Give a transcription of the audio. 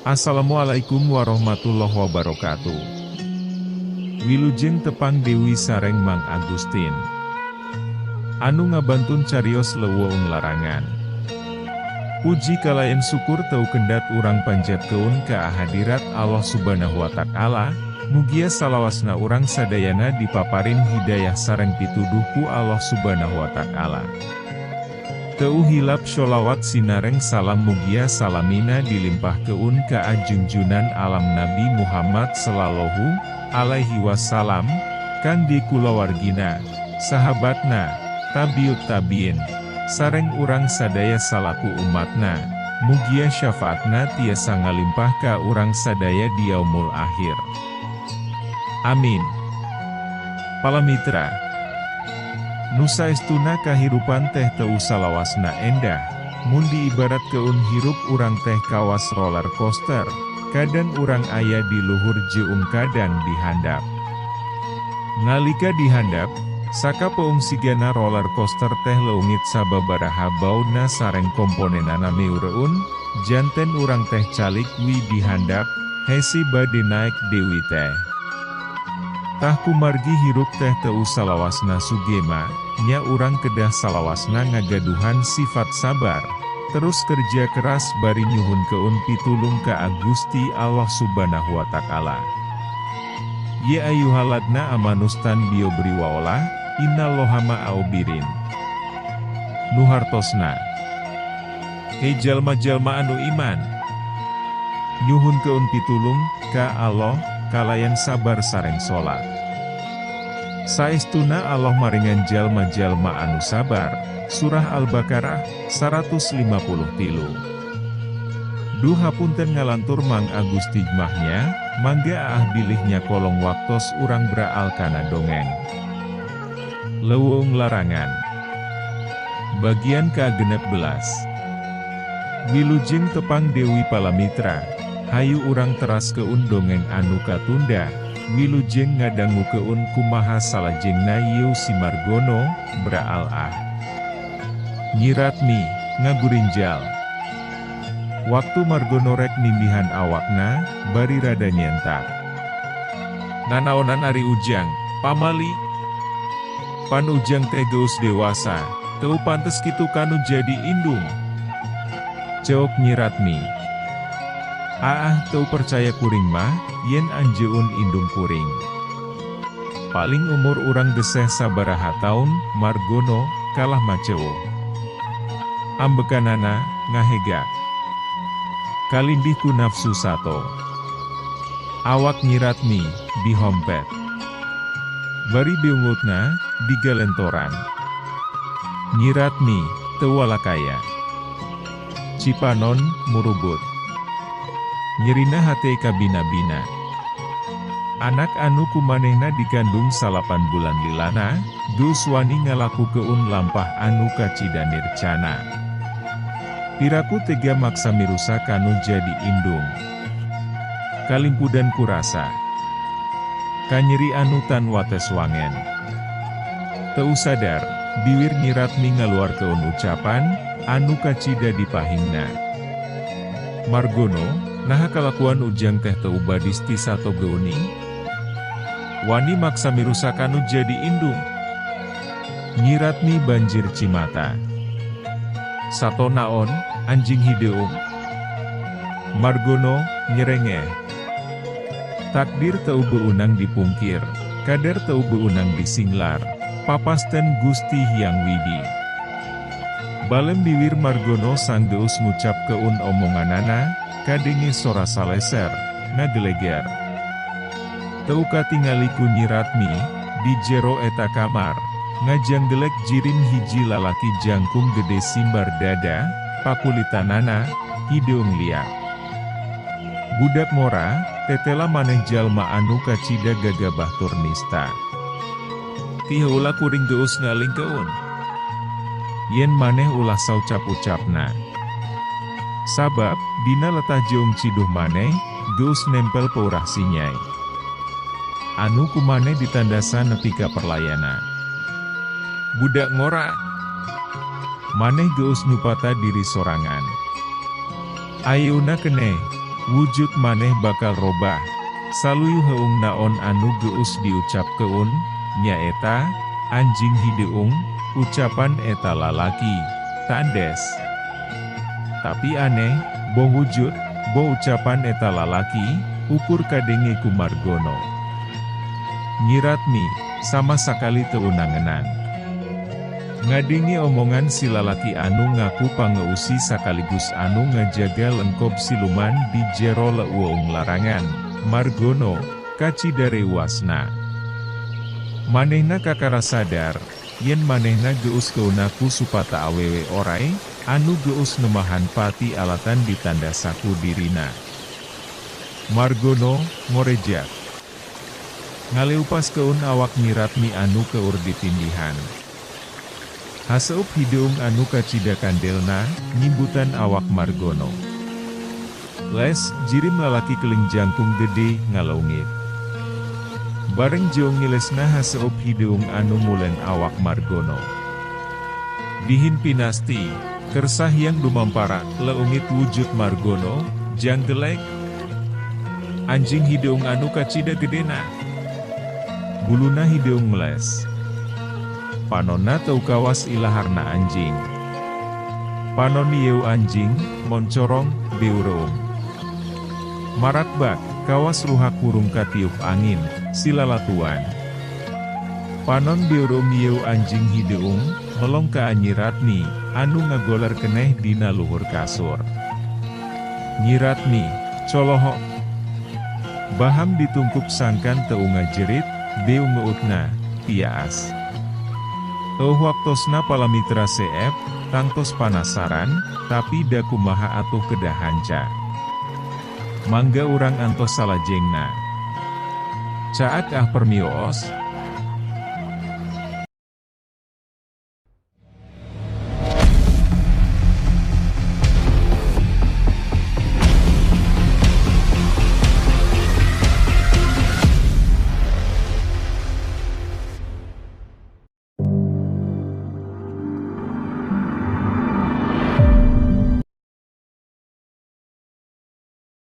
Assalamualaikum warahmatullahi wabarakatuh. Wilujeng tepang Dewi sareng Mang Agustin. Anu ngabantun carios leuweung larangan. Puji kalayan syukur teu kendat urang panjatkeun ka hadirat Allah Subhanahu wa Ta'ala, mugia salawasna urang sadayana dipaparin hidayah sareng pituduh ku Allah Subhanahu wa Ta'ala. Teu hilap sholawat sinareng salam mugia salamina dilimpahkeun ka ajunjunan alam Nabi Muhammad sallallahu alaihi wasallam, kangge kulawargina, sahabatna, tabiut tabiin, sareng urang sadaya salaku umatna, mugia syafaatna tiasa ngalimpah ka urang sadaya di yaumul akhir. Amin. Palamitra, nu saestuna kahirupan teh teu salawasna endah, mun diibaratkeun hirup urang teh kawas roller coaster, kadang urang aya di luhur jeung kadang di handap. Nalika di handap, sakapeung sigana roller coaster teh leungit sababaraha bauna sareng komponenana meureun, janten urang teh calik wi di handap, hese bade naek deui teh. Tah kumargi hirup teh teu salawasna sugema, nya urang kedah salawasna ngagaduhan sifat sabar, terus kerja keras bari nyuhunkeun pitulung ka Gusti Allah Subhanahu wa Ta'ala. Ya ayyuhaladna amanustan biobri waolah, innallaha ma'aubirin. Nu hartosna, hei jalma-jalma anu iman, nyuhunkeun pitulung ka Allah, kalayan sabar sareng salat. Saestuna Allah maringan jalma-jalma anu sabar. Surah Al-Baqarah 153. Duh hapunten ngalantur Mang Agusti mahnya, mangga aah bilihnya kolong waktos urang braal kana dongeng. Leuweung Larangan Bagian ka-16. Wilujeng tepang Dewi Palamitra, hayu urang teraskeun dongeng anu katunda. Wilujeng ngadangukeun kumaha salajengna Yeu si Margono, braal ah. Nyi Ratmi, ngagurinjal. Waktu Margono rek nindihan awakna, bari rada nyentak. Nanaonan ari Ujang, pamali. Pan Ujang teh geus dewasa, teu pantes kitu kanu jadi indung. Ceuk Nyi Ratmi. Aah teu percaya kuring mah, yen anjeun indung kuring. Paling umur urang geseh sabaraha taun, Margono, kalah maceuh. Ambekanana, ngahegak. Kalindih ku nafsu sato. Awak Nyi Ratmi, dihompet. Bari beungutna, digalentoran. Nyi Ratmi, teu walakaya. Cipanon, murubut. Nyerina hate kabina-bina. Anak anu kumanehna dikandung 9 bulan lilana, geus wani ngalakukeun lampah anu kacida nircana. Piraku tega maksa mirusa kanu jadi indung. Kalimpudan kurasa. Kanyeri anu tan wates wangen. Teu sadar, biwir Nyi Ratmi ngaluarkeun ucapan, anu kacida dipahingna. Margono, naha kalakuan Ujang teh teu badis ti sato geuning? Wani maksa mirusa kanu jadi indung. Nyi Ratmi banjir cimata. Sato naon, anjing hideung. Margono, nyerengeh. Takdir teu beunang dipungkir, kader teu beunang disinglar, papasten Gusti Hyang Widi. Balem biwir Margono sanggeus ngucapkeun omonganana, kadenge sora saleser, ngageleger. Teu katingali ku Nyi Ratmi, di jero eta kamar, ngajanggelek jirim hiji lalaki jangkung gede simbar dada, pakulitanana, hideung liak. Budak ngora, tetela maneh jalma anu kacida gagabah tur nista. Ti heula kuring geus ngalingkeun. Yen maneh ulah saucap-ucapna. Sabab, dina letah jeung ciduh maneh, geus nempel peurah sinyai. Anu kumaneh ditandasa nepi ka perlayana. Budak ngora. Maneh geus nyupata diri sorangan. Ayeuna keneh. Wujud maneh bakal robah. Saluyu heung naon anu geus diucapkeun, nyaeta, anjing hideung, ucapan eta lalaki, tandes. Tapi aneh, boh wujud, boh ucapan eta lalaki, ukur kadenge ku Margono. Nyi Ratmi, sama sakali teu unangenan. Ngadenge omongan si lalaki anu ngaku pangeusi sakaligus anu ngajaga lengkob siluman di jero leuweung larangan, Margono, kacida reuasna. Manehna kakara sadar, yen manehna geus keuna ku supata awewe orai, anu geus nemahan pati alatan ditanda saku dirina. Margono, ngorejak. Ngaleupas keun awak Nyi Ratmi anu keur ditindihan. Haseup hideung anu kacida kandelna, nyimbutan awak Margono. Les, jirim lalaki keling jangkung gede, ngaleungit. Bareng jeung ngilesna haseup hideung anu mulen awak Margono. Dihin pinasti, kersah yang dumampara, leungit wujud Margono, janggelek. Anjing hideung anu kacida gedena. Buluna hideung meles. Panonna teu kawas ilaharna anjing. Panon ieu anjing, moncorong, beureum. Marakbak, kawas ruhak hurung katiup angin, silalatuan. Panon beureum ieu anjing hideung, melong ka Nyi Ratmi, anu ngagoler keneh dina luhur kasur. Nyi Ratmi, colohok. Baham ditungkup sangkan teu ngajerit, beu ngeutna, tias. Eueuh waktosna palamitra CF, tangtos panasaran, tapi da kumaha atuh kedah hanca. Mangga urang antos salajengna. Caak ah permios.